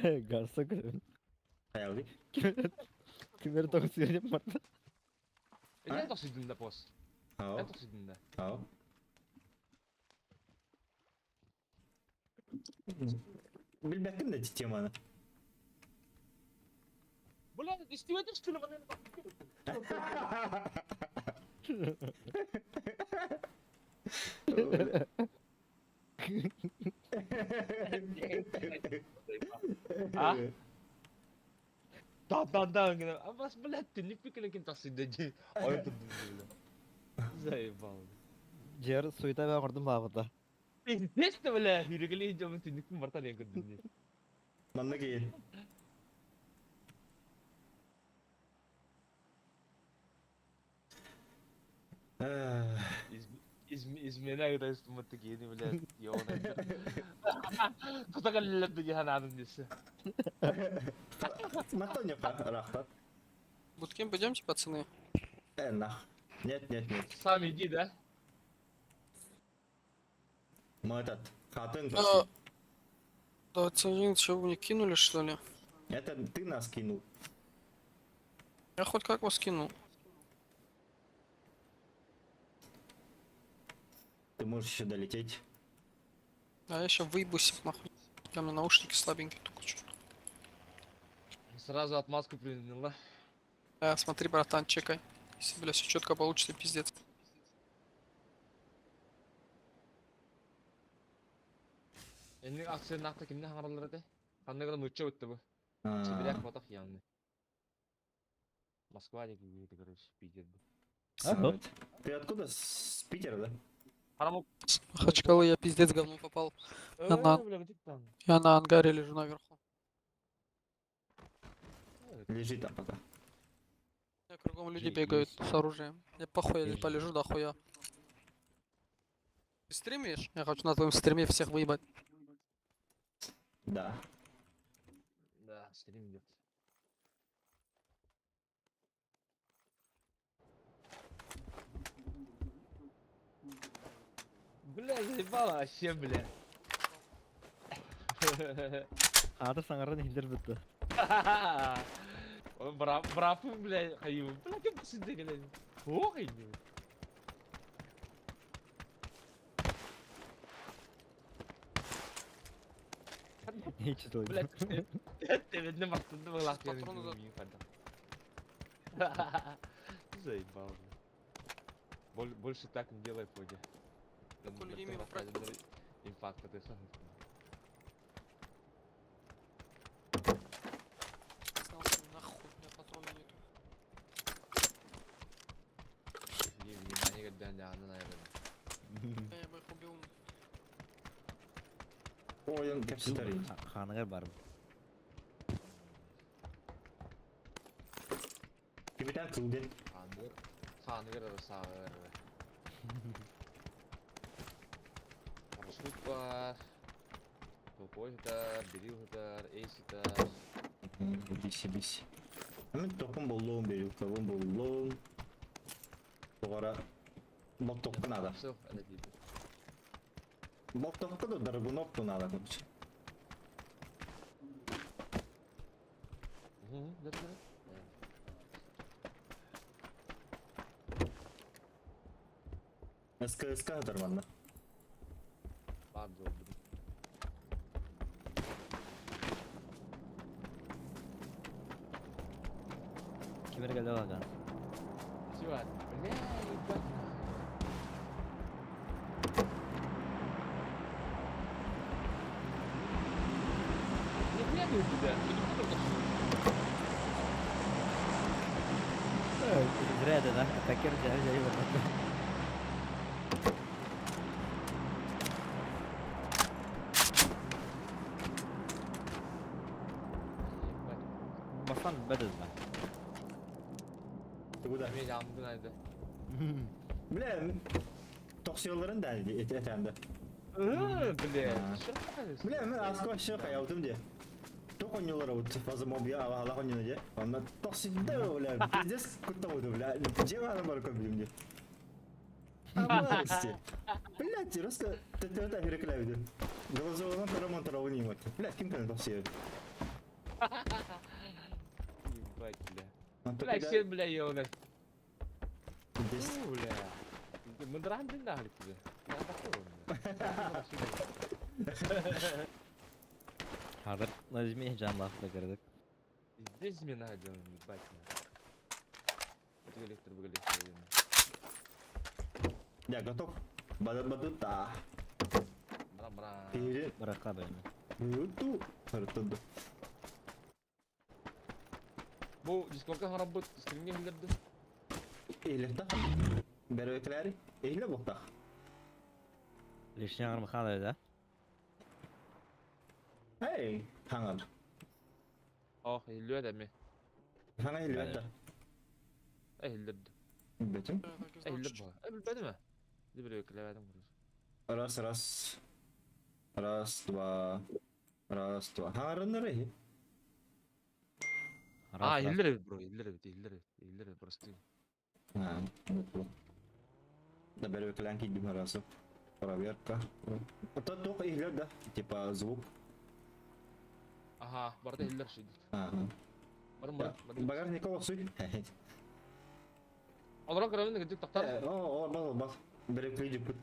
Гарса көрөбүн. Хайалый? Ким эрэ тоҕус диэн барда. Эн тохсуйдун да пос. Ау. Эн тохсуйдун да. Ау. Билбэккин да теманы. Бля, истибэтих что ли маны? А? Да, да, да, а вас, блядь, ты не пикали ким тахсыйда дии. Ой, Заебал. Дьиэр суета баа көрдүм баабыта. Пиздец ты, бля, хүрүгүлэ дьомун түннүкпүн барта диэн көрдүм дии. Манна киир. Измена ыытайыстыммыт киһини, блядь, ёбаный. Тута кэллилэр да дии санаатым дессе. Матонька, рахтат. Буткемп пойдемте, пацаны? Нах. Нет, нет, нет. Сам иди, да? Мы этот, хатын Да. 21, что вы мне кинули, что ли? Это ты нас кинул. Я хоть как вас кинул. Ты можешь еще долететь. А я сейчас выебусь нахуй. У меня наушники слабенькие только чуть. Сразу отмазку приняла. Да, смотри, братан, чекай. Если, бля, все четко получится, пиздец. Энни акцент кимне хаҥараллар этэ? Ханна гына нуучча бытты бу. Сибиряк ботах яғни. Москва диэки киһитэ, короче, Питер бу. Ага. Ты откуда? С Питера, да? Харамок. С Махачкалы я пиздец говно попал. Э, бля, где там? Я на ангаре лежу наверху. Лежи там пока. У меня кругом люди Жи- бегают есть. с оружием. Я похуй, я здесь Есть. полежу, да хуя. Ты стримишь? Я хочу на твоем стриме всех выебать. Да. Да, стрим идет. Бля, заебало вообще, бля. Аата саҥаран иһиллэр бытта. Брафы, бля, хайы, бля, кем сидели, бля. Ох, иди. Нече той. Бля, ты видно мартынды была. Патроны за- Заебал, бля. Больше так не делай, Фодя. Такой людей мимо Инфаркт, ты сам. Снялся нахуй, у меня патрона нету. Внимание, когда наверное. Да, я бы их убил. Ой, он капситарий. Ханыгар барым. Капитан Кулден. Ханыгар, ханыгар сағыр. Парашют бар. Топой хытар, берил хытар, эйс хытар. Биси, биси. Мен топун боллоом, берилкабын боллоом. Тугара Болтовка надо. Все, это дейді. Болтовка да драгуновку надо, короче. Да, да. СКСК нормально. Ладно, Кимер келді лаган. Все, бля, ебать. Не глядывай туда, ты не только Зря это, да? Атакер жай жай бар. Ебать. Басан бәдіз ба. Ты куда? Мен жамдын айды. Бля, токсиоларын да этенде. Бля, Бля, мен аска вообще хаялдым де. Тоқ ойнолар вот фаза мобия ала ала ойнолар де. Онна токсида бля, пиздец кутта буду, бля. Жема бар көбүм де. Амасти. Блядь, руска тетета хирекләвде. Глазовынан тараман тарауын имат. Бля, ким кенә токсия. Ебать, бля. Онтон Бля, кида- сен, бля, ёбаный. Здесь. Фу, бля. Мындыран дин нахуй тебе. Я такой, бля. Хадыр Назми жанлақты кірдік. Здесь мне надо, ебать. Электр, электр. Я готов. Бада-бада-та. Бра-бра. Или Бұраққа бөлме. Буту. Артуду. Бу Дискордка харабыт стримге билдерди. Или та. Бербеклери. Или буктах. Лишний ағырмы қалай да? Эй, хаңар. Ох, иллү эми. Хаңа или бетта. Иллүрдү. Бетим. Я так и знал, Иллүр что- бала. Билбедим. Дибир өкүлебедим. Раз, раз. Раз, два. Раз, два. Хаңарыннары. А, иллүр эбит, бро, иллүр эбит, иллүр эбит, иллүр эбит, просто. А, буту. Да бербеклен кидим разу. Проверка. Это только или да? Типа звук. Ага, барда иллүр шидит. Ага. Барым барым. Багажник олсуй. Олорон көрөмүн гидик токтор. О, о, бас, бас. Бербекли деп.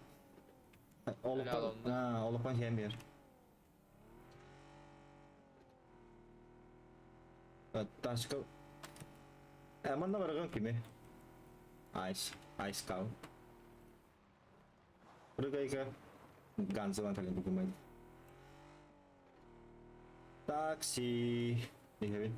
Олопан, а, олопан хем бер. Ташка. Манна барган киме? Айс, айс кау. Прыгайка. Ганзалан кален документ. Такси. Дихеби.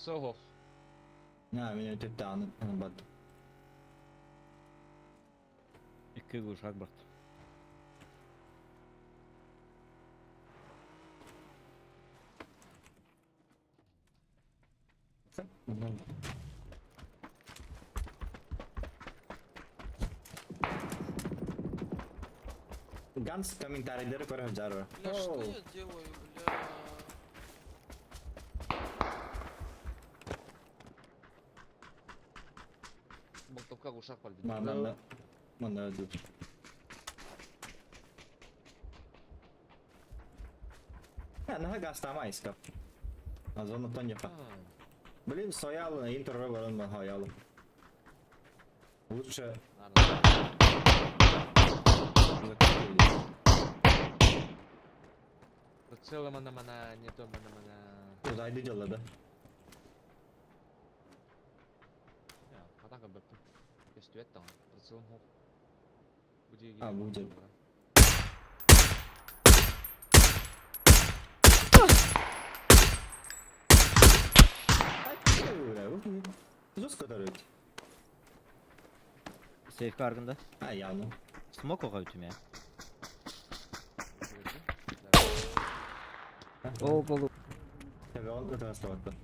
Сохох. На, меня тут тан, бат. Екі ушақ бақты. Ганс комментарийдер көрө жарыр. Бля, что я делаю, бля? Болтовка ушак бар. Манна, манна өдү. Наха гастама иска. Азон тоньяка. Блин, соялы, интервью баран мен хаялы. Лучше закрыть. Целый мана мана, не то мана мана. Uzaylı jaladı. Хатан көбөптүм. Көстүбэт даҕаны. Прицелым хуох. Бу диэки А, бу диэки. Жестко дарить. Сейфке аргында. А, явно. Смок оға өтім я. О, болу. Tabii on ötesi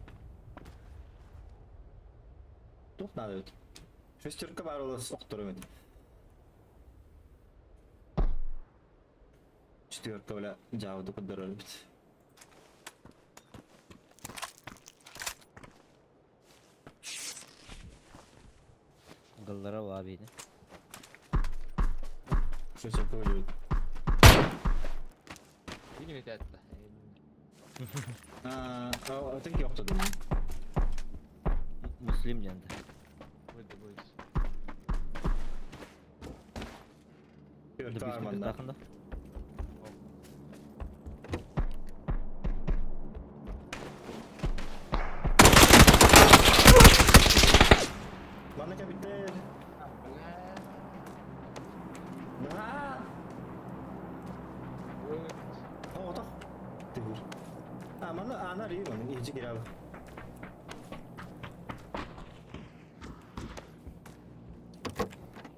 Тух надо ведь. Шестерка бар олас оқтырым еді. Четверка, бля, жауды кыдырыр бит. Гыллара бейді. Шестерка өліп. Тигин этэтти. А, өтінки оқтыдым. Муслим денді. Будет, будет. Четверка арманда. Тақында. Мана кабиттер. Да. О, отох. Тигур. А, мана ана ри, мана ичи кирабы.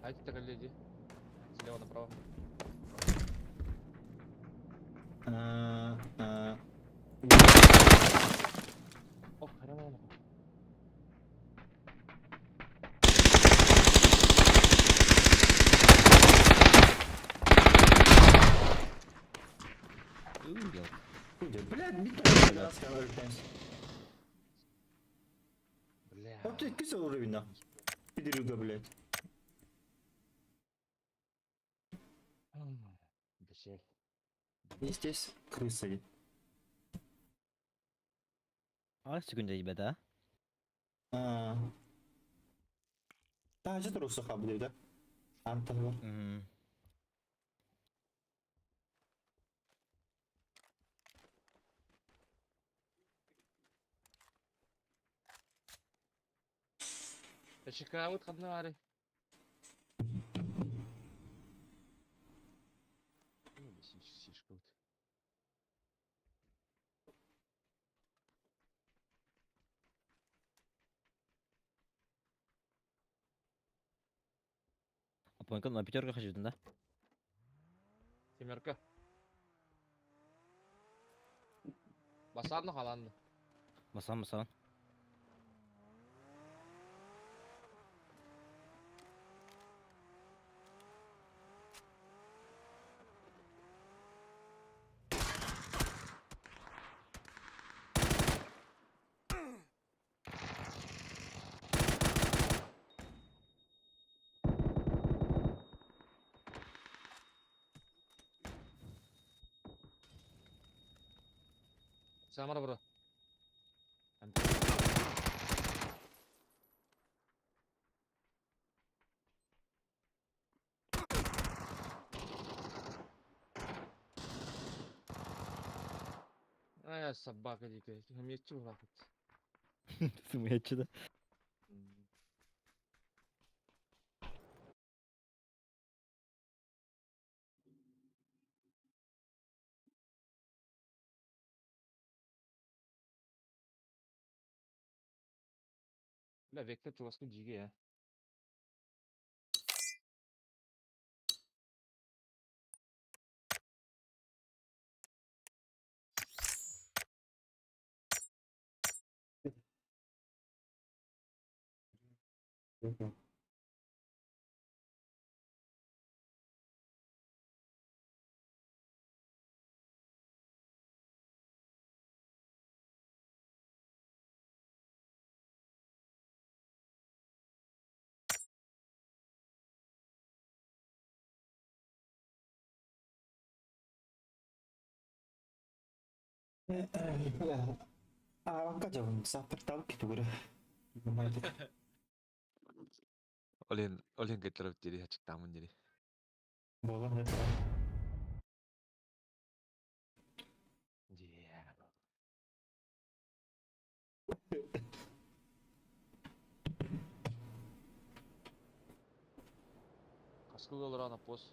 А это леди. Слева направо. А, а. Ох, прямо. Ел. Бля. Блядь, бит раз Бля. Вот ты кисел уровень, нахуй. Пидорюга, блядь. Бешек. И здесь крыса. А, секунда, ребята, А. Да, что ты русаха, блядь, да? Антон, а? Мгм. Чекаут хаднари. А понял, на пятерках хочу, да? Семерка. Басарны халанды. Басан, басан. Самара бро. Ай, собака дикая. Мне чего нахуй? Сумасшедший, да? Бля, вектор чуваску жиге я. А, Катя, завтра танки тугры. Олен, олен кеттеріп дери, хачыктамын дери. Болан это. Каскылы рана пос.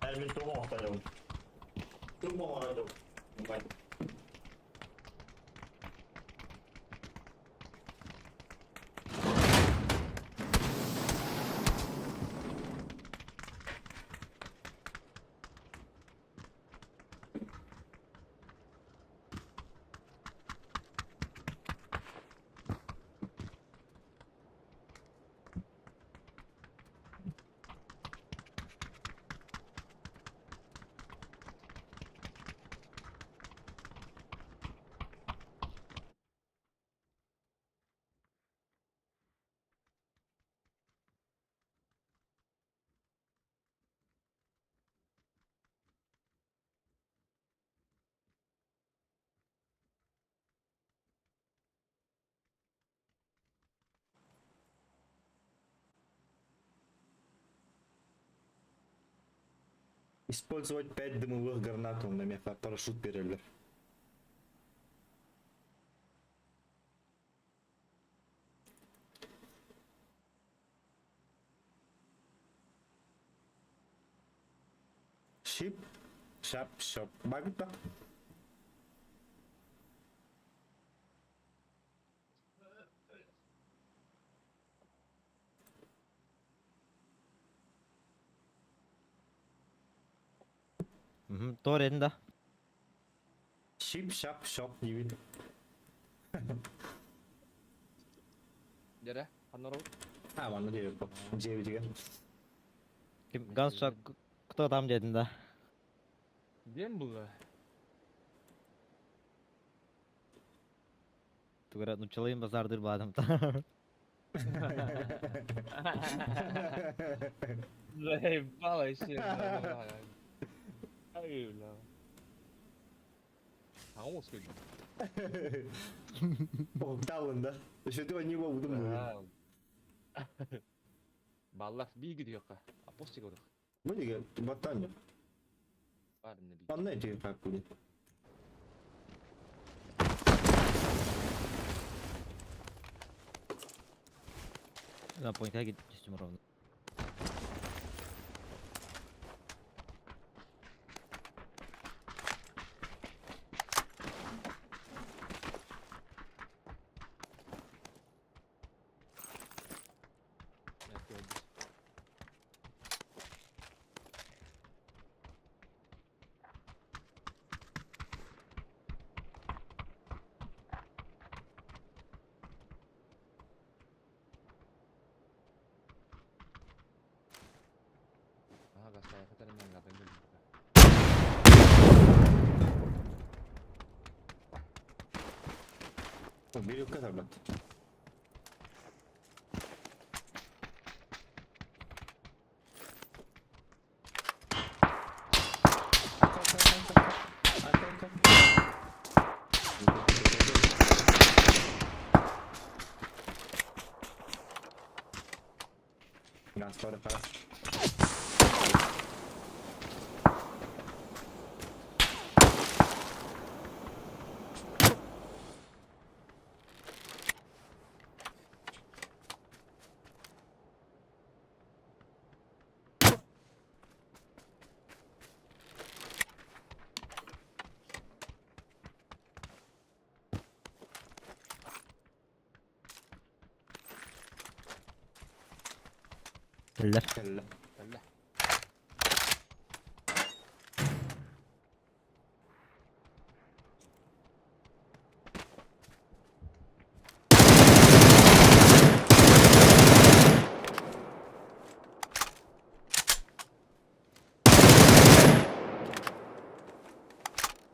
Эрмин тоҕо оқтайдым. Тугу оҕойдум. Использовать 5 дымовых гранат на меха парашют перелер. Шип. шап, шоп. Бабит да? Тор этин да? Шип, шап, шоп диибин. Дьэрэ, ханна олоробут? А, манна диэбиппин. Дьиэбитигэр. Ким ганшак кто там диэтин да? Диэн булла. Тугара нучалыйын базардыр баадам та. Заебало еще. Ай, бля. А он сколько? Отталын да. Еще ты не буду. Баллар биги диэххэ. Апостик орох. Бу диге баттан. Баар иннэ бии. Манна ити как будет. На поинтка түстүм ровно. Биир катарбат. Газ пара пара. Кэллэр. Кэллэ. Кэллэ.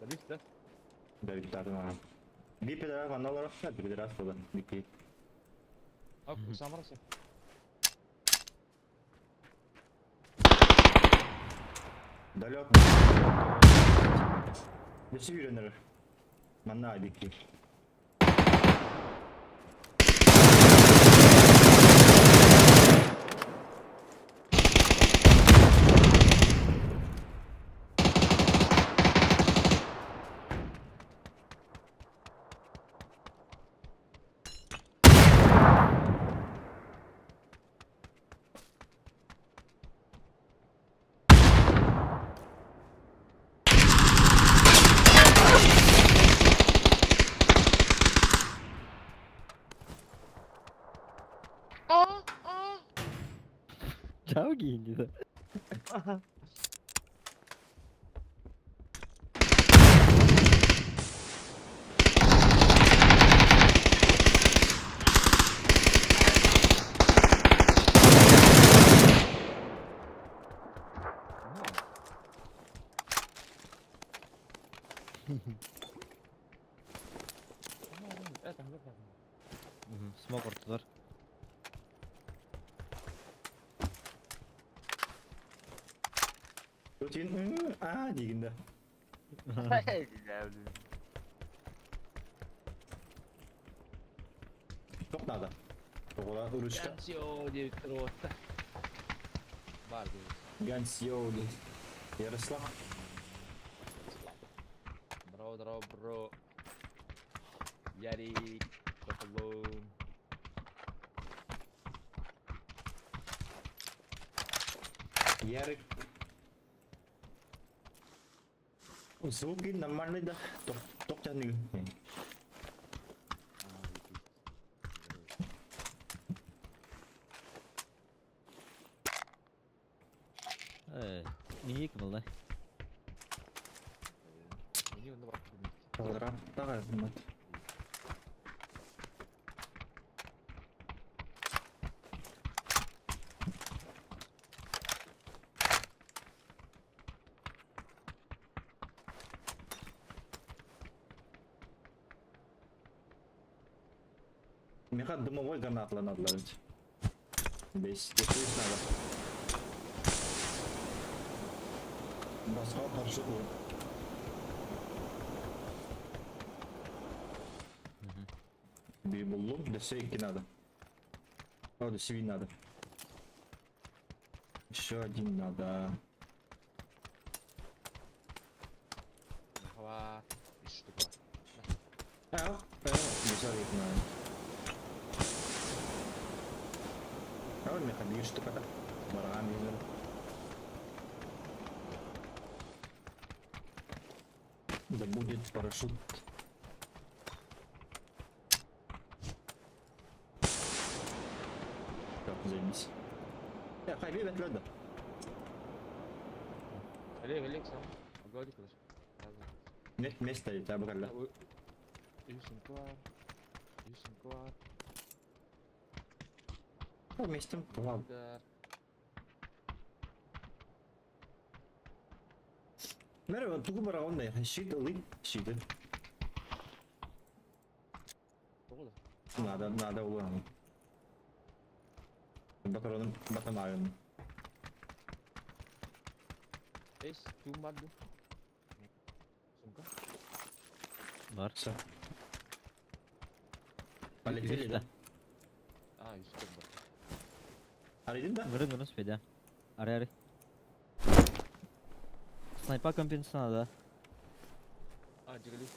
Давид, да? Давид тардын. Bir pederас манна олорор, bir педерас буолан. Бики. Оп, самарасы. Далек. Өссө үйренер. Манна бики. Чао гиинди да. Смок ортолор. Өтен а дегенде. Çok надо. Оҕолор ручка. Гансио диэбиттэр уотта. Бар диэбит. Гансио диэн. Ярослав. Бро, бро, бро. Ярик, Тополон. Ярик. Звуки нормальный да? Тох тох тяны. Э, миник был, да? Мини онно бар. Квадраттаҕа мат. Меха дымовой гранаталанадылар ведь. Бес, бес надо. Басқа парашют ол. Bir buldum. Dese iki надо. О, десе надо. Еще один надо. Хава. Үс штука. А, десе екі надо. А, меха bir штука да. Барған деймін. Да будет парашют. Так, заебись. Я хайби бәтләді. Олег, Олег, сам. Говори, короче. Нет, место я бұралла. Үс бар. Үс бар. О, местом. Ладно. Да. Мере, тугу барагон да, щит, лы, щиты. Тоҕо да? Надо, надо улан. Батароным, батамайын. Эс, туум бар ду. Сумка. Бар. Все. Полетели, да? А, үс бар. Арыйдын да? Вырын вырын спеди. Ари ари. Снайпа компенсация надо. А, дигали.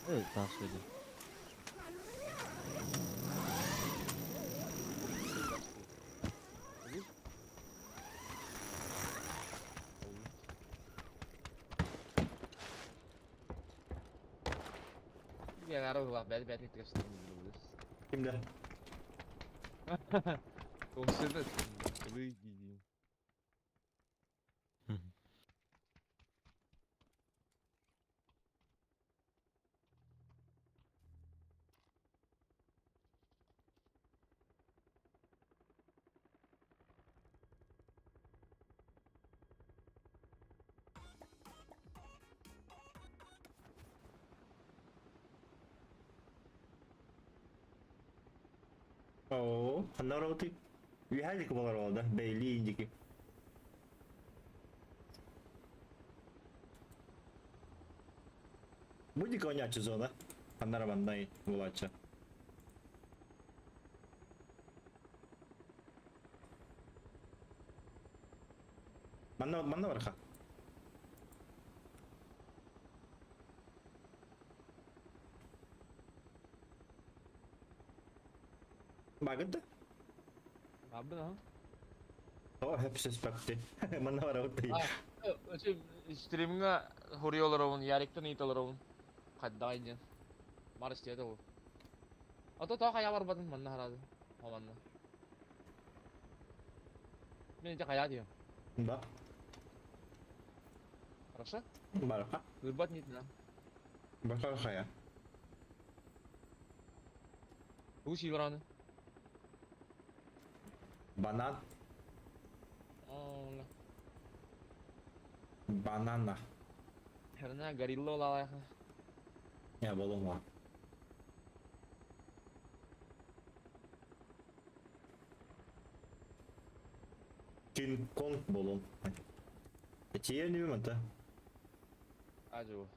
Э, там спеди. Кимде? О, ханна ты. Вихалик болар да, Бейли индики. Будет коняча зона. Ханнара мандай булача. Манна манна барха. Багыт Абын а? О, hepsi спакты. Манна барабыт. Стримга хуриолар овун, яриктан италар овун. Кадда инен. Марс деді ол. Ата та кая барбадын манна харады. Аманна. Мен де кая дейм. Да. Хорошо? Барха. Гырбат нет на. Барха хая. Уси бараны. Банан. Ола. Банана. Херна горилла олалайха. Я болума. Кинг Конг болум. Тиер не биман Ажу.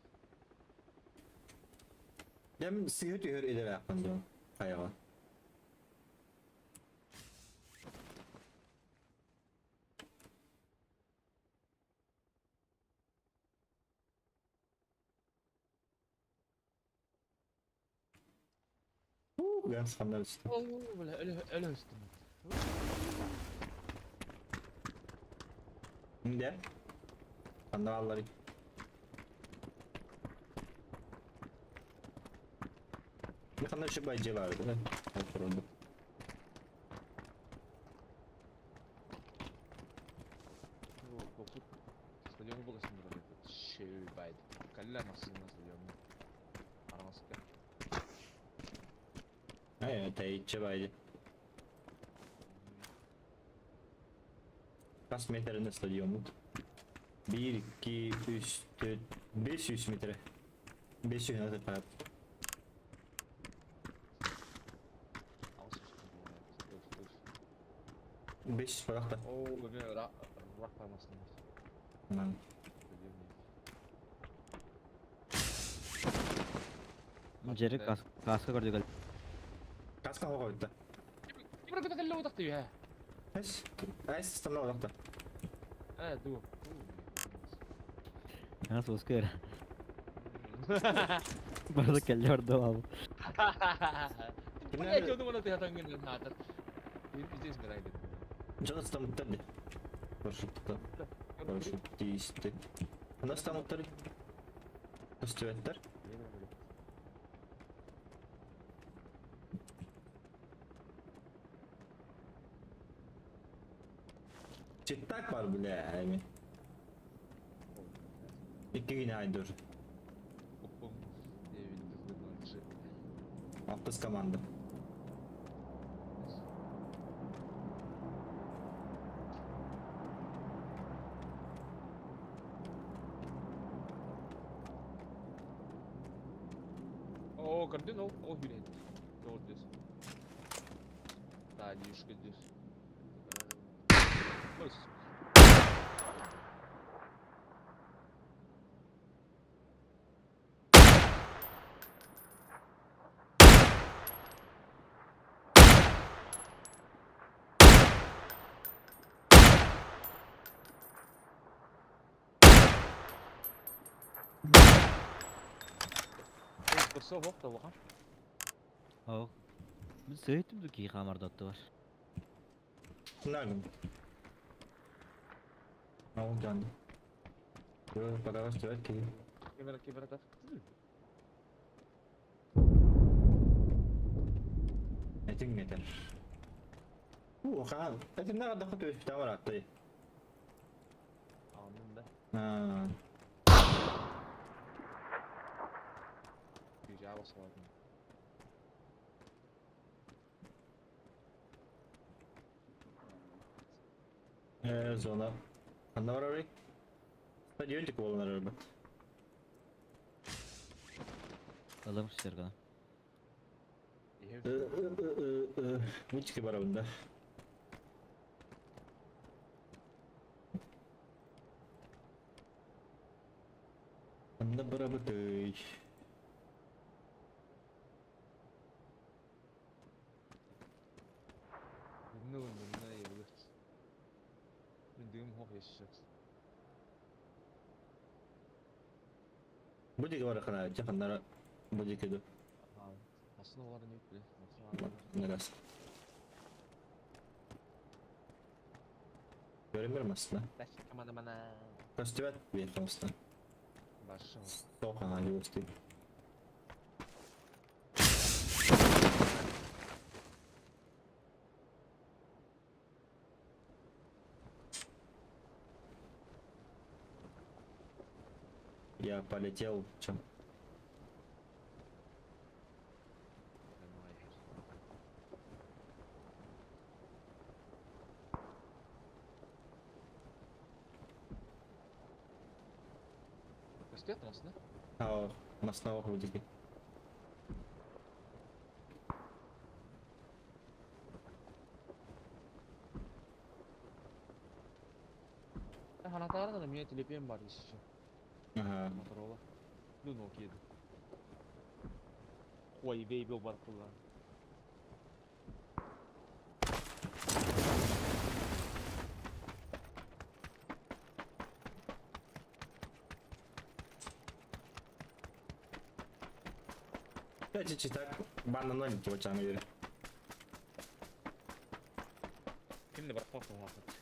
Дем сыһы түһөр иделээхпин дьон хайаҕа. Уу, газ хандар үстэ. Бля, өлө өлө үстүм. Дэ? Ханна баалларый? Ханна үчүгэй дьиэ баар эбит, э? Стадион буоласын Шөй Калля массыына стадион. Араҥаска. Ээ, тэйиччи байды. Хас метрine стадиоммут? 1, 2, 3, 4, 500 метре. 500 метре. 500 парахта. Оо, эмиэ ыраах массыына. Джерри каска көрдүгэл. Каска хоҕойда. Ким кэллэ утахты үһэ? Эс, эс станна утахта. Ээ, ду. Нас ускыр. Барды кэллэ барда ал. Блять, он думал, ты атангын наатар. Здесь мирайды. Дьон ыстамыттар ди. Парашютта. Парашютисты. Ханна ыстамыттар? Көстүбэттэр. Читтак бар бля эми. Икки гине айдыр. Алтыс команда. О, кардинал, о, блядь. Вот здесь. Да, дишка здесь. Ой, Көрсө оқ та оған. О. Мен сөйтім ду ки хамардатты бар. Нагын. Ол жанды. Yo, пока көстүбэт ки. Камера, камера так. Этиң метер. У, хаан. Этиң нага дахы төспүтэ бар атты. Анын да. Аа. Güzel basamadım. Э, зона. Ханна барарый? Стадиончик болон арарбат. Алым сергана. Мички барабында. Ханна барабытый. Ну, ну, ебылыт. Мен дым хох ешшек. Будиге бар хана, жакыннара будиге ду. Aslında olanı yok bile. Нерас. Göremiyorum aslında. Aman aman. Көстүбэт бир aslında. Başım. Тоқана көстү. Я полетел, чем? Көстүбэт aslında. А, на основах будиге. Ханатара да мне телепем бар еще. Ага. Моторола. Ну, Nokia. Huawei был бар кулан. Я чуть так банна ноль чана бере. Кимде бар фото вакыт.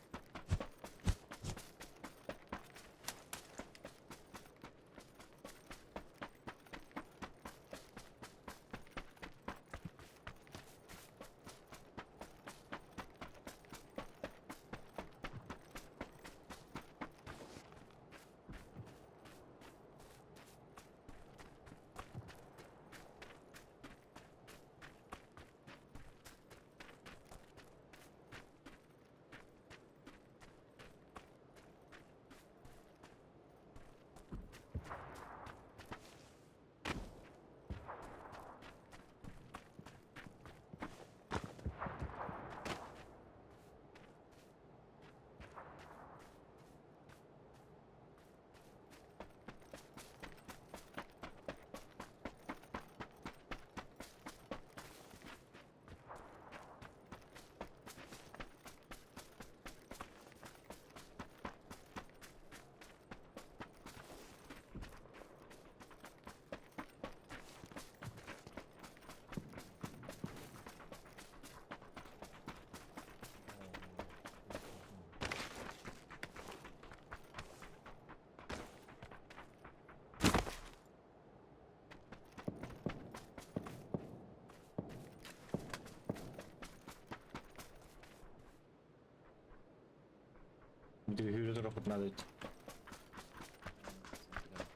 туруохпут наада эбит.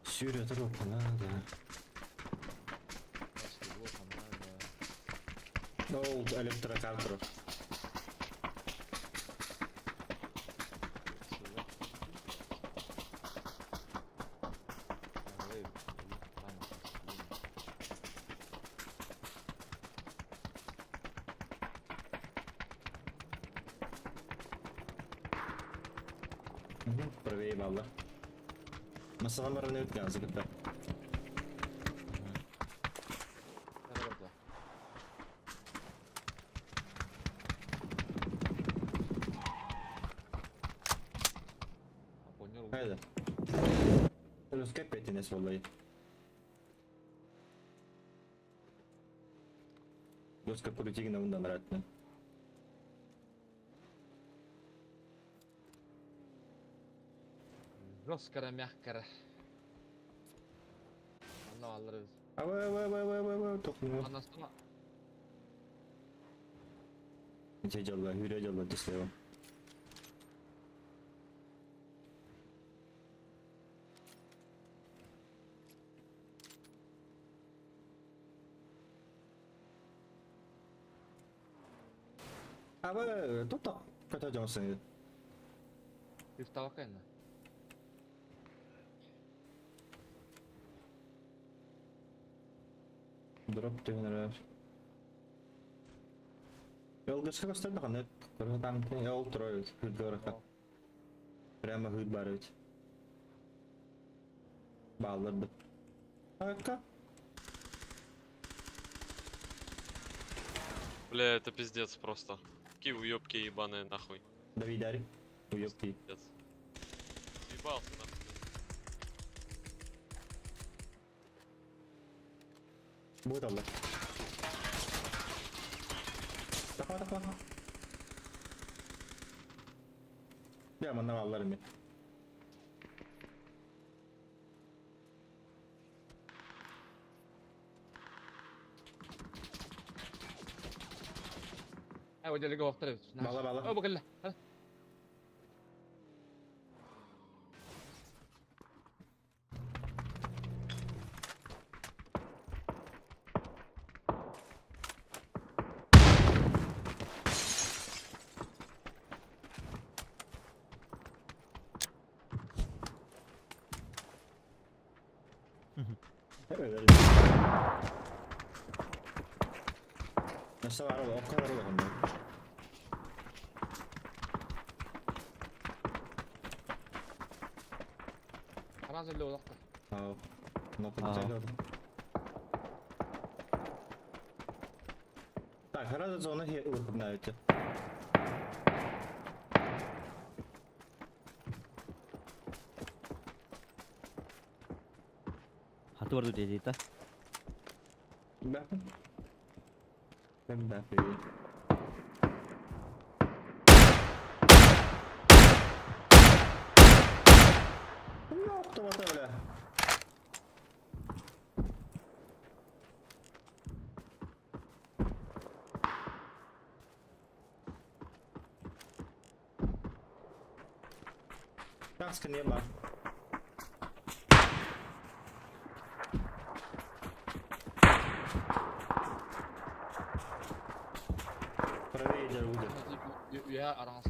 Сүүрэ туруохха наада. Ол электрокар турар. Правее баллар. Масаҕа баран эбит газы кытта. Хайда. Русская петинес буоллай. Доска крутигина ундан ратна. Жесткара, мягкара. Онно алларыбыз. Абы, абы, абы, абы, абы, абы, тохну. Анастыма. Ити дьолло, хүрэ дьолло түстэ. Абы, тута көтө дьонсун. Ыставака инна. Дроп түһүнэрэр. Ылгыска көстөр даҕаны, көрө сатаан ол турар эбит, хыырга барахха. Прямо хыыр баар эбит. Бааллар да. Акка. Бля, это пиздец просто. Какие уёбки ебаные нахуй. Давидари. Уёбки. Пиздец. Съебался нахуй. Будет алла. Тапа тапа. Я манна аллар мен. Э, одели гоқтар эбит. Бала, бала. О, бу кэллэ. Nasıl var o kadar olur. Араас эле олохтор. Аа. Аа. Так, сразу зона выходная. Хаты бар дии да. Да. Да, Ёпта, бля. Таска нема. Правее дорога. Я араас.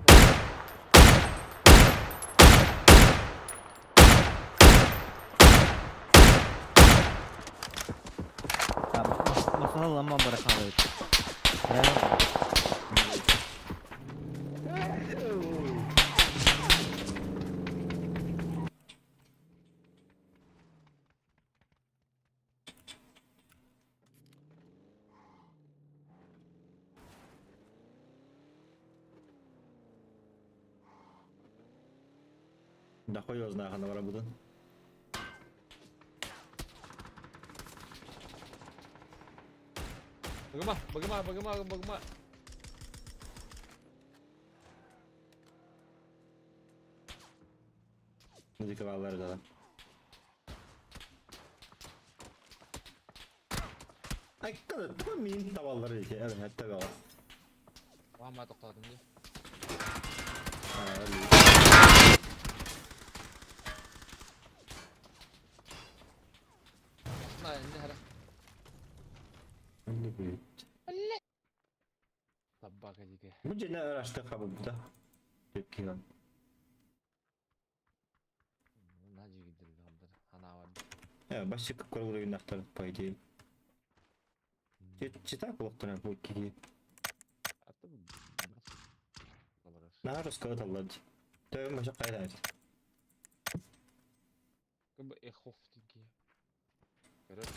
Масана ламан бара хаалар. Да хуй его знает, она работает. Быгыма, быгыма, быгыма, быгыма. Музыка да. Ай, когда мин табалар эти, evet, tabi al. Вама тоқтадым дии. Собака дикая. Бу дьиэни ыраастык хабылбыта. Киһи. На дьигиддер ханаабар. Басчик көрүлүннахтар по идее. Чита кулактана бу киһи. Наар рассказать аллад. Төө маша кайда. Как эхов дикие. Короче.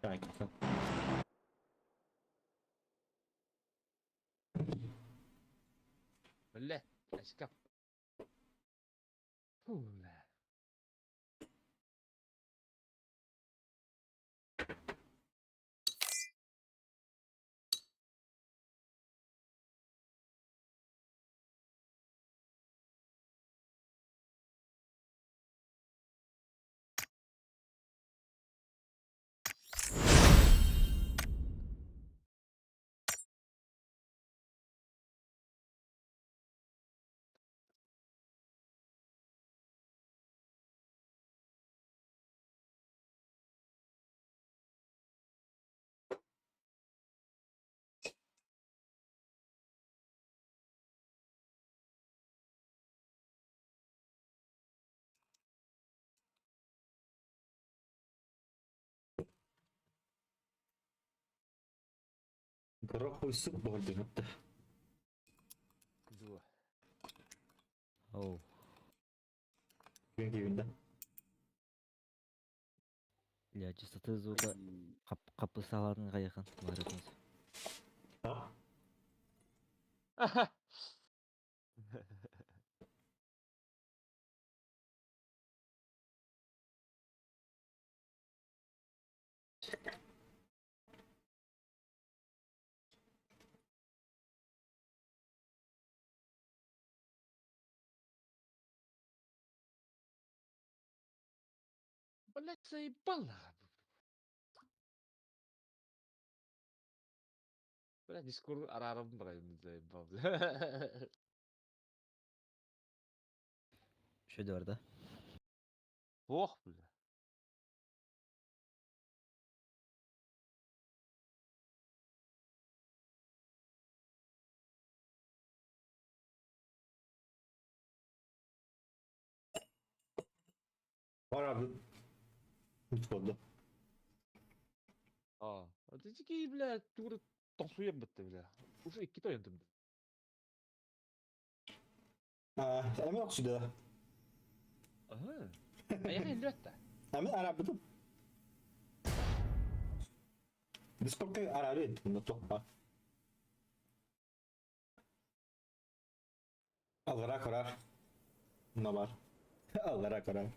Так. Бля, очка. Фу, бля. Гороховый суп болды. Дуа. Оу. Күн да. Для чистоты звука капы салатын кайыкын барытыңыз. А? Блять, заебал нахуй. Бля, дискур арарым брайм заебал. Шөдө бар да. Ох, бля. Бар abi. Үт. А, ты такие, бля, тур тосуем бітті, бля. Уже икки тойындым. А, эме оксуда. Ага. А я хәйләтте. Эме арабыдым. Дискордка арары на тоқпа. Алгара корар. На бар. Алгара корар.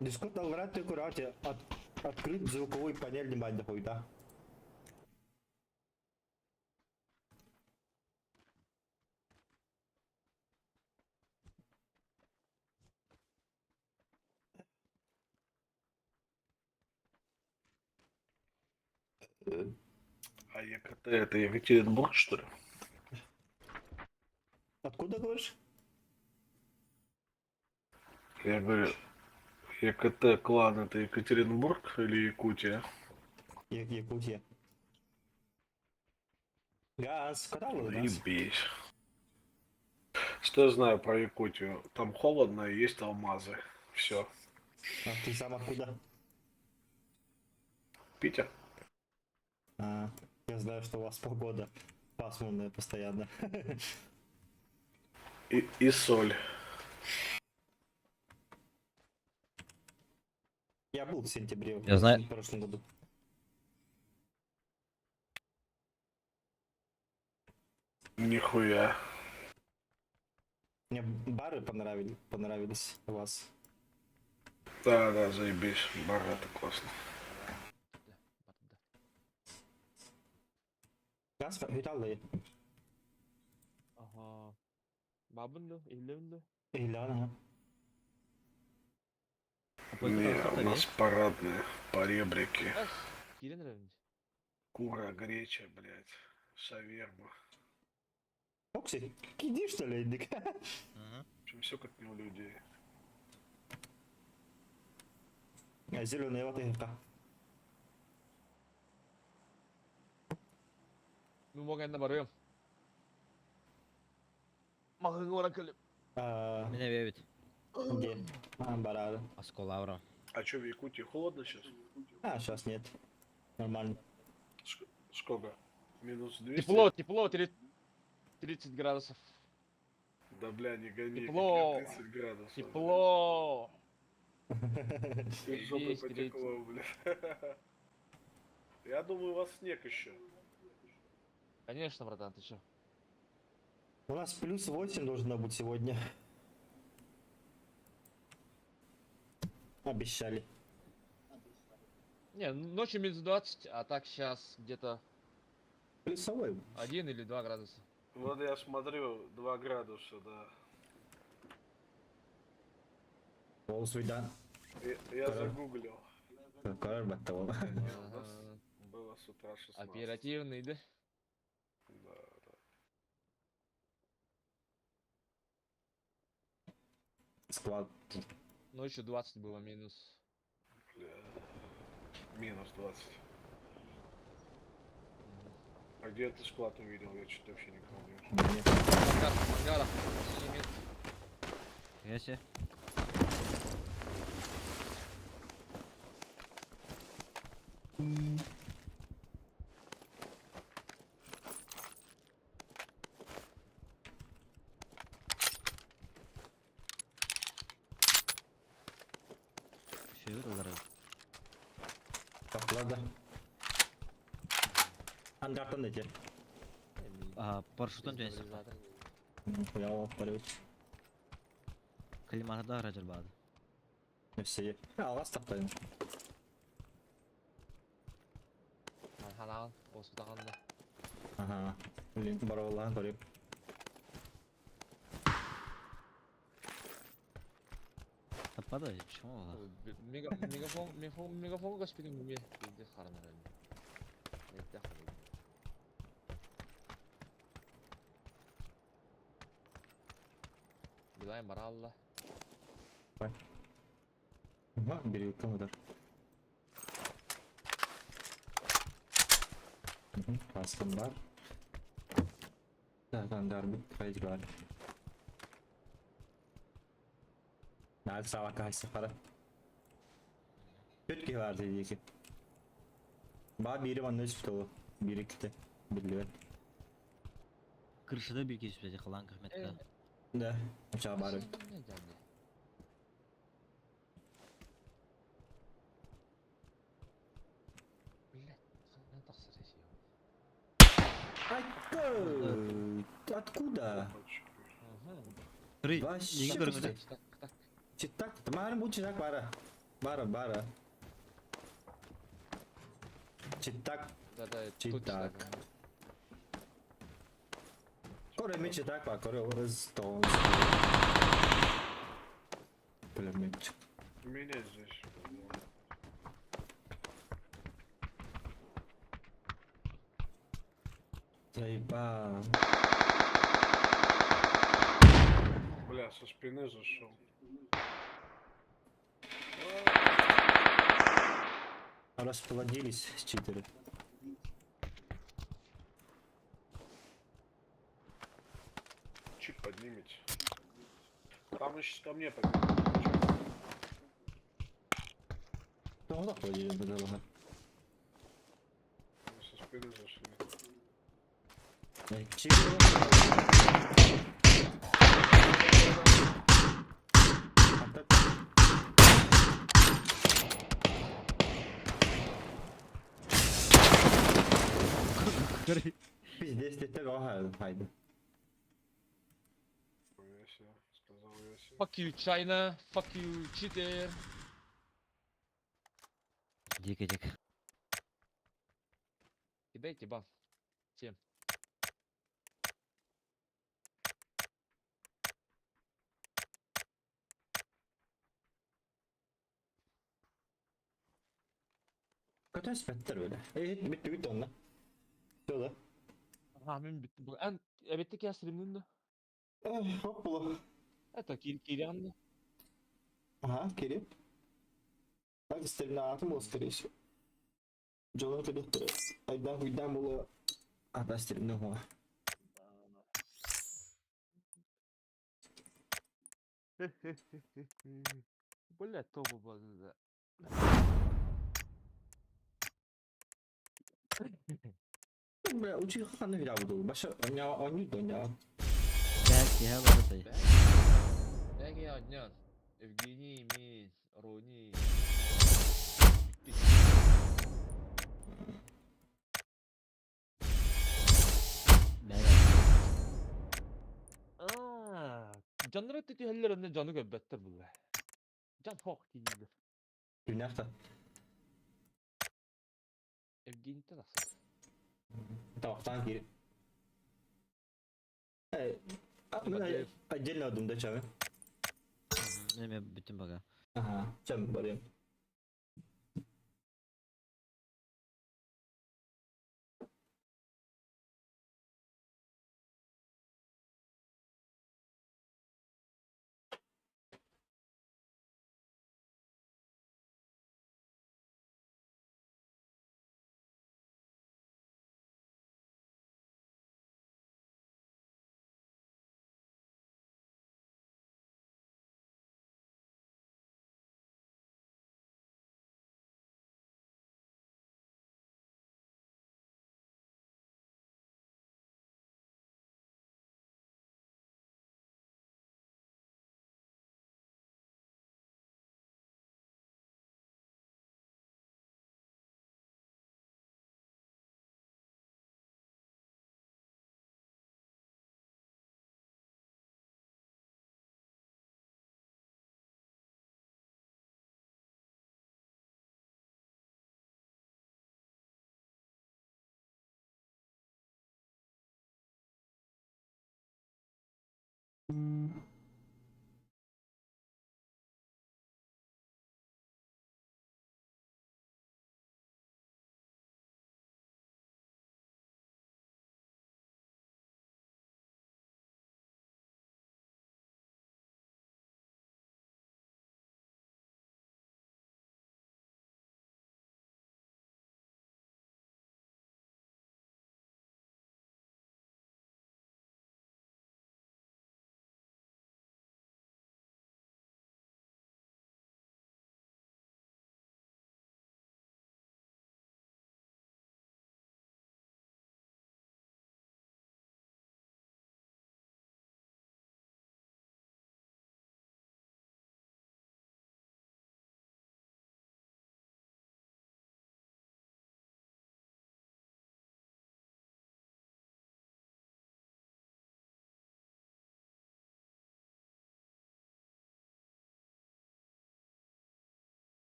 Дискорд алгара ты корар от открыть звуковой панель не банда хуйта. А ЕКТ это Екатеринбург, что ли? Откуда говоришь? Я говорю, ЕКТ клан это Екатеринбург или Якутия? Якутия. Газ, когда был газ? Заебись. Что я знаю про Якутию? Там холодно и есть алмазы. Все. А ты сам откуда? Питер? А, я знаю, что у вас погода пасмурная постоянно. И соль. Я был в сентябре Я знаю. в прошлом году. Нихуя. Мне бары понравились у вас. Да, заебись. Бар это классно. Газ Виталий. Ага. Бабын да, илебин да. Ильяна. Не, у нас парадные, поребрики. Кура, греча, блядь. Шаверма. Окси, киди что ли, Эдик? В общем, все как не у людей. Зеленый вот и Мин могэнна барыам. Махыҥа баран кэлим. Мен эбэбит. Где? А, барары. Осколавра. А что, в Якутии холодно сейчас? А, сейчас нет. Нормально. Сколько? Минус 200? Тепло, тепло, 30 градусов. Да бля, не гони. Тепло. какие 30 градусов. Тепло. Из жопы Есть потекло, бля. Я думаю, у вас снег еще. Конечно, братан, ты чё? У нас плюс 8 должно быть сегодня. Обещали. Не, ночью минус 20, а так сейчас где-то Плюсовой. 1 или 2 градуса. Вот я смотрю, 2 градуса, да. Ол суйдан. Я Ага. загуглил. Карар батта ол. У нас Ага. было с утра 16. Оперативный, да? Да, да. Склад. Ночью 20 было минус. Бля. Минус 20. А где ты склад увидел? Я что-то вообще никого не увидел. Нет. Ангар, ангара. Синий мет. Ясе. Шевер олар. Баклада. Ангартан эти. А, парашюттан түнесек. Я алып Климатда аражар бады. Все. Алғас таптайын. Ханаан, оспутаганда. Ага. Блин, баролан көріп. Таппады, почему ола? Мега, мегафон, мегафон, мегафон госпиталь уме. Иди харана. Иди харана. Билайн баралла. Ага, бери удар. Каскым бар. Так, ангар бит, хайд бар. Нәл сава кайсы қара. Өтке бар дейді екен. Ба бири манна өспіті ол. Бири кіті. Білді Крышада bir kesip кылан кахметка. Да, очаға бар. Блять, Откуда? Три. Вообще Неге көрүңүз? Читак, марын бу читак бара. Бара, бара. Читак. Да, да, Читак. Коре ми читак ба, коре орыз тоғыз. Пулемет. Меня здесь. Заеба. Бля, со спины зашел. Расплодились читеры. Чип поднимете. Там еще ко мне поднимите. Тоғыз плодили бідалаға. Со спины зашли. Читер. Пиздец, ты хайды. Я себе, сказал я себе. Fuck you, China. Fuck you, cheater. Дико дик. Кидайте бан. Всем. Көтөн спеттер öyle. Evet bitti bitti onunla. Все да. Ага, мен битти. Бу эн эбетте кясримдин да. Хоп була. Это кир кирянды. Ага, келип. Так стремнаатым буолуо, скорее всего. Дьолун кэлиэхтэрэ. Айдаан куйдаан буолуо. Ата стремна уһуҥа. Бля, то было. Бля, учи ханна видео буду. Баша, онньуу донья. Бәк, я барытай. Бәге однёт. Евгений, Миш, Руни. Бәк. Жаннары түтүһэллэр онно дьону көрбөттөр булла. Жан хох дииллэр. Күнәхта. Евгений тахсар. Тавақтан кири. Э, а, мен отдельно одум да чамы. Неме бүтүн бага. Ага, чам барым.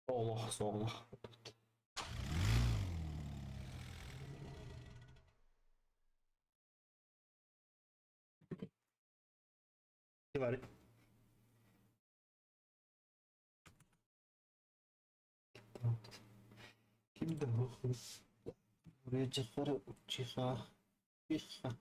Олох, солох. Бар. Ким да Buraya çıkar, çıkar. Çıkar.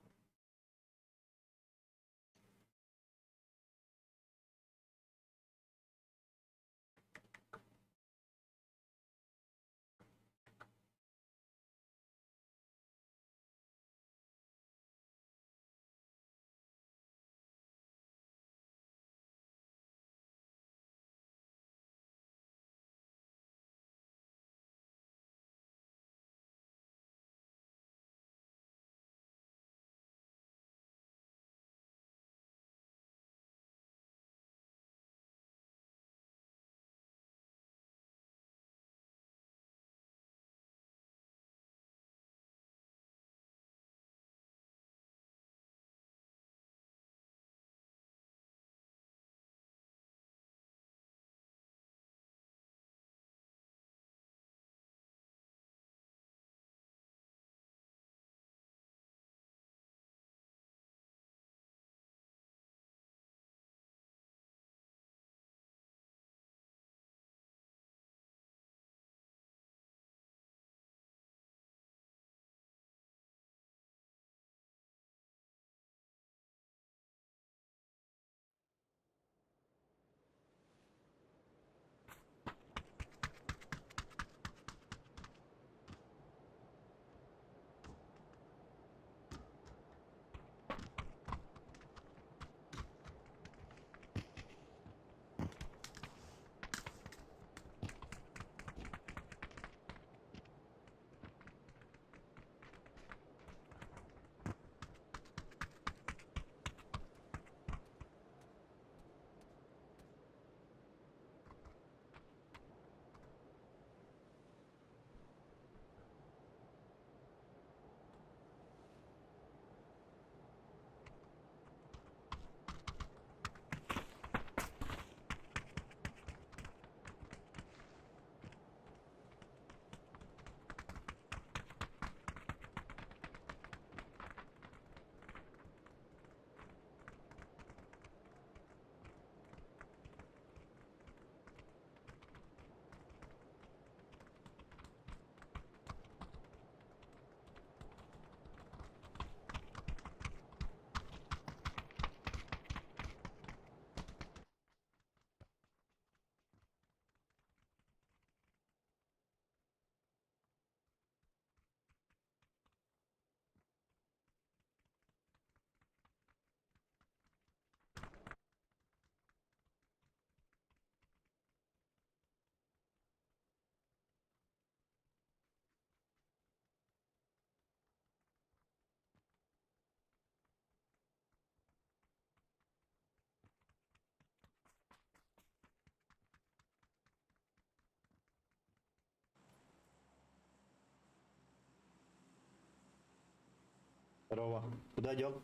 Здорово. Куда идем?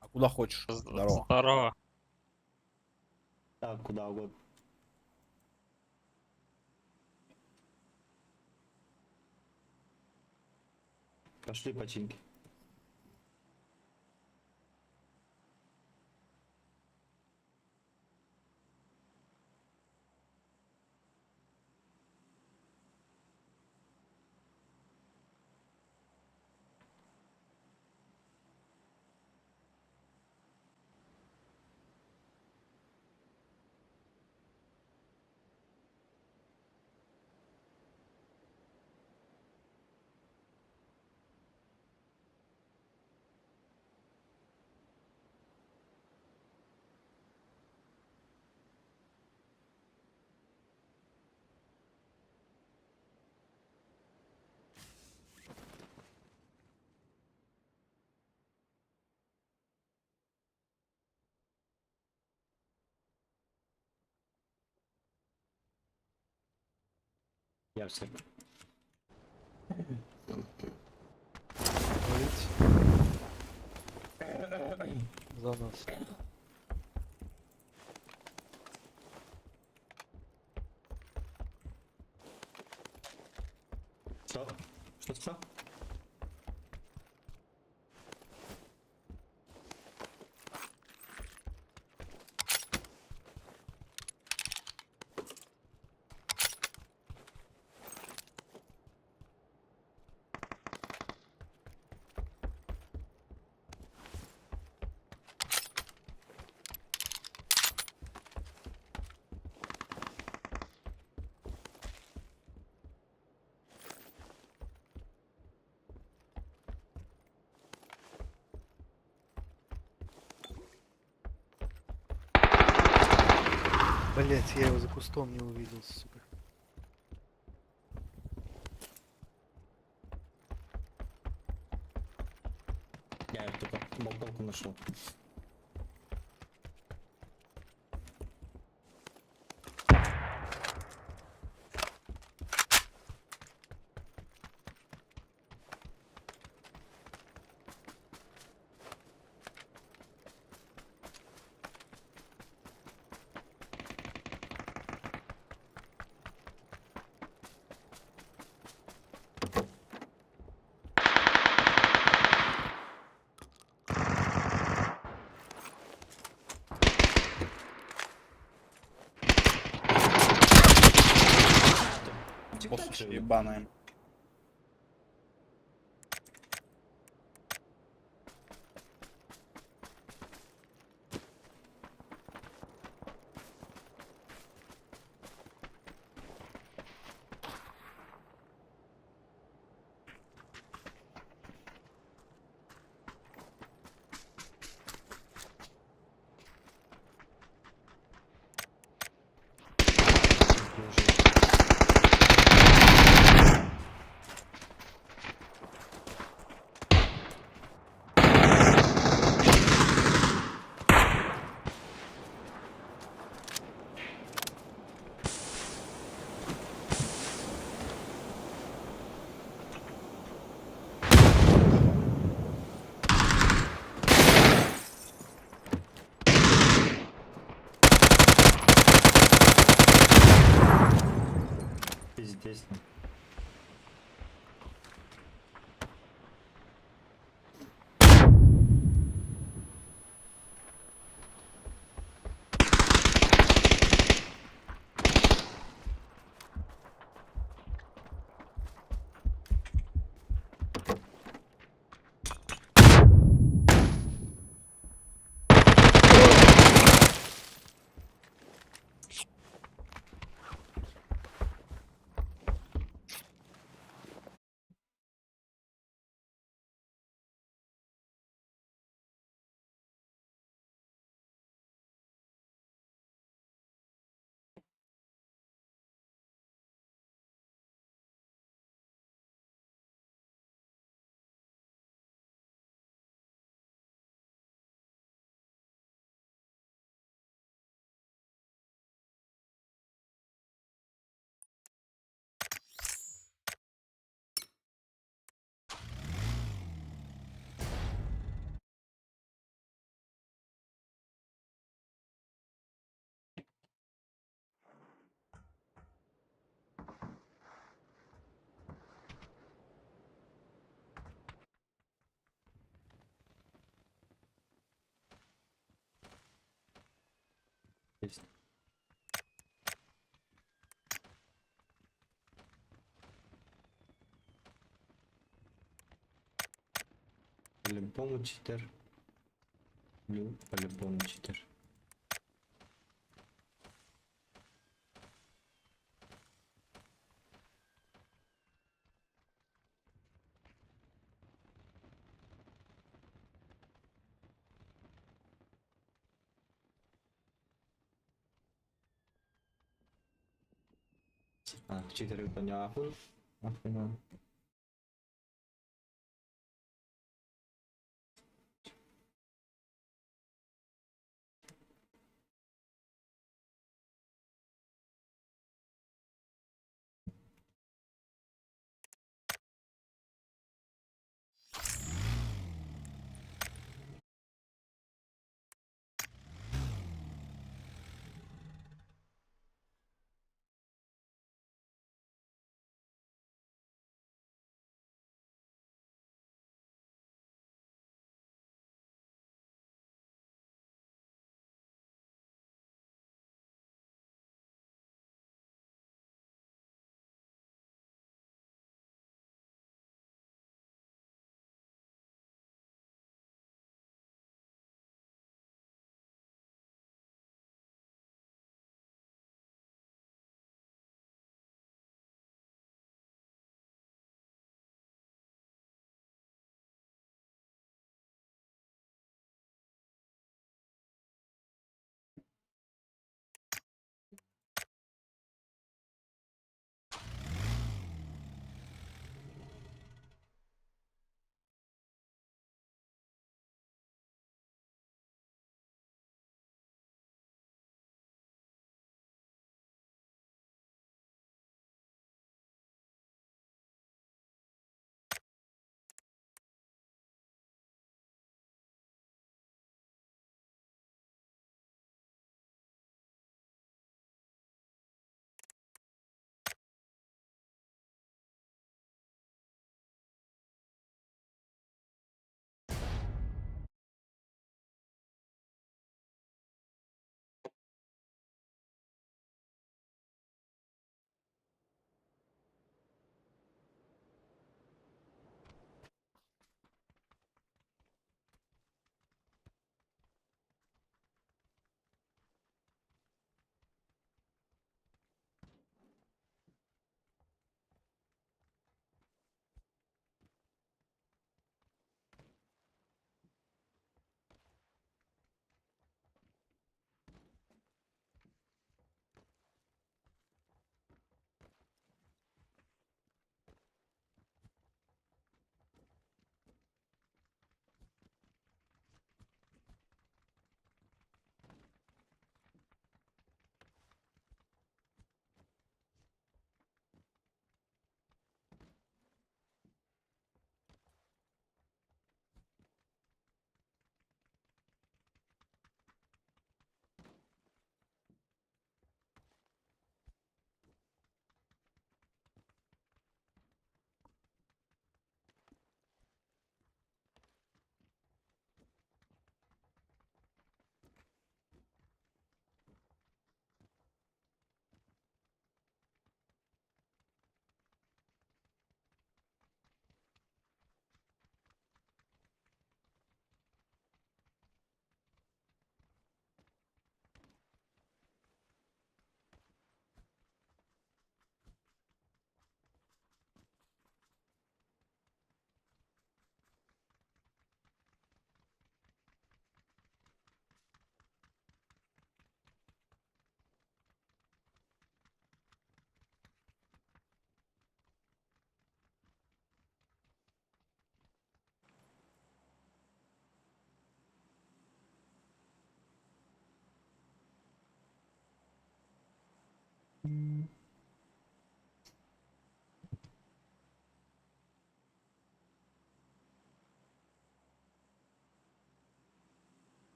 А куда хочешь? Здорово. Здорово. Так, куда угодно. Пошли починки. Я все. За нас. Что? Что сказал? Блять, я его за кустом не увидел, сука. Я только болталку нашел. Посушь ебаная. Пиздец. Есть. По-любому читер. Лю, по-любому читер. А, читер понятно. Охуенно.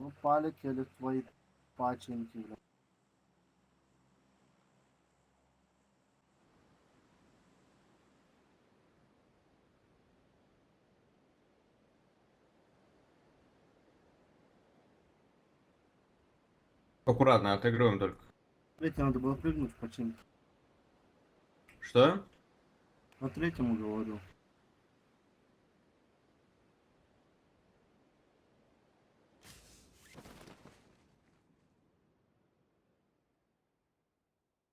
Ну, полетели твои паченьки, бля. Аккуратно, отыгрываем только. Третий надо было прыгнуть в починке. Что? На третьему говорю.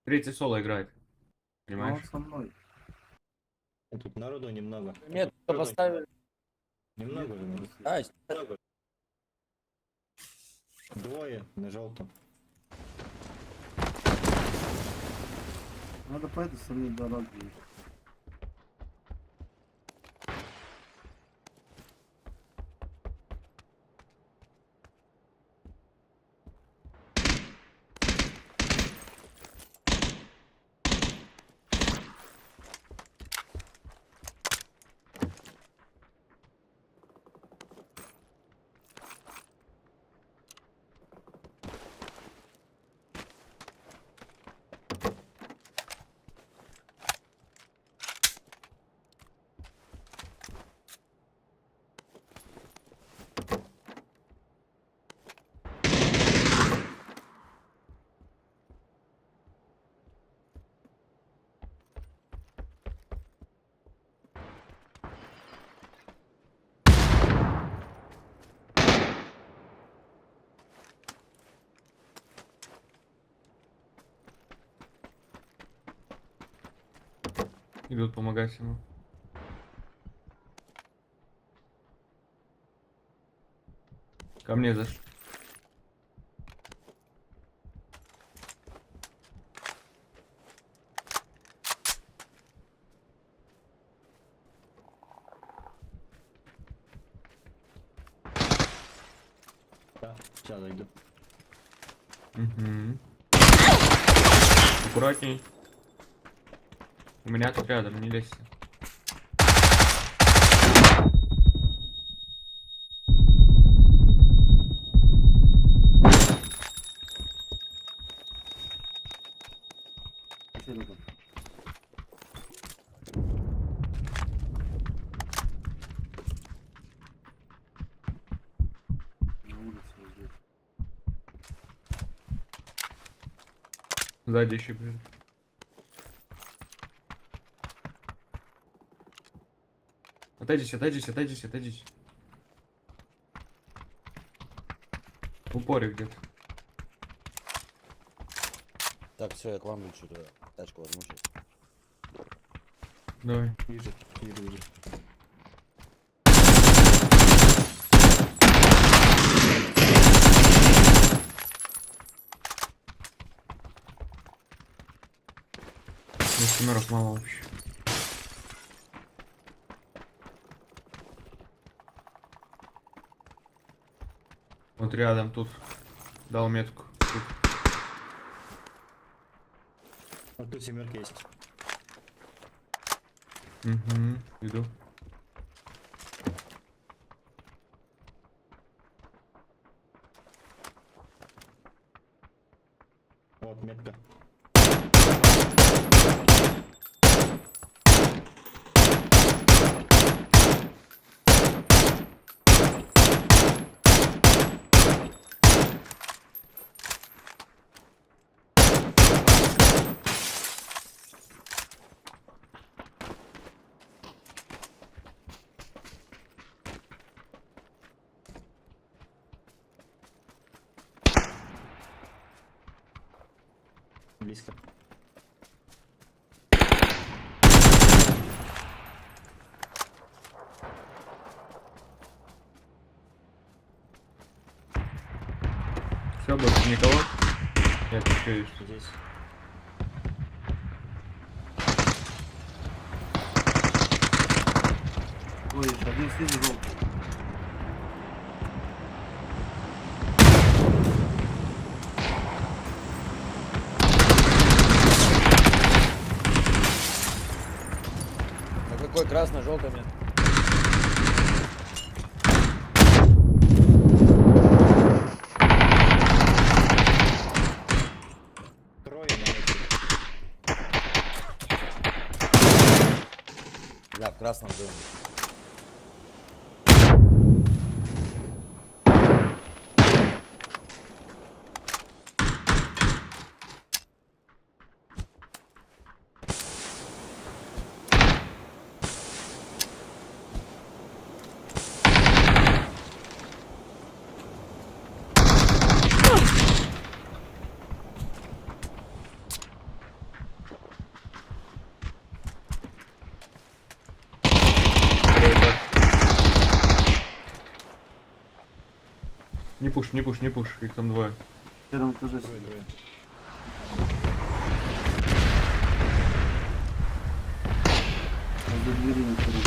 Третий соло играет. Но Понимаешь? он со мной. Тут народу немного. Нет, поставили. Немного же. народу. А, Немного. Двое на желтом. Надо по этой стороне дороги. Идут помогать ему. Ко мне зашли. Да, сейчас зайду. Угу. Аккуратней. У меня тут рядом, не лезьте. Серега. На улице вот здесь. Сзади еще бежит. Отойдите, отойдите, отойдите, отойдите. В упоре где-то. Так, все, я к вам лечу туда. Тачку возьму сейчас. Давай. Вижу, вижу, вижу. Ну, семерок мало вообще. Вот рядом тут. Дал метку. Тут. Вот тут семерка есть. Угу, иду. Вот метка. Близко. Все, больше никого? Нет, еще есть. Здесь. Ой, еще один снизу желтый. На какой красный, желтый мне? Трое на метке. Бля, в красном доме. Не пуш, не пуш, не пуш. Их там двое. В первом этаже сидит. Возле двери на втором.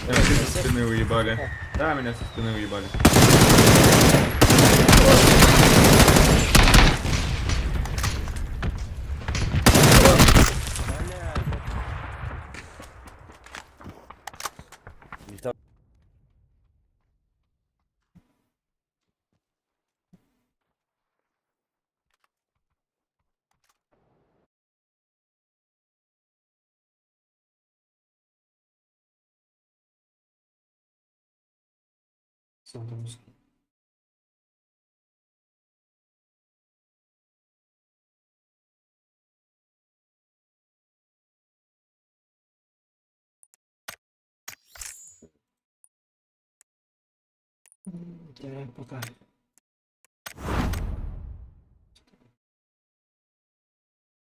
Меня вообще со спины уебали. Да, меня со спины уебали. Их там Пока.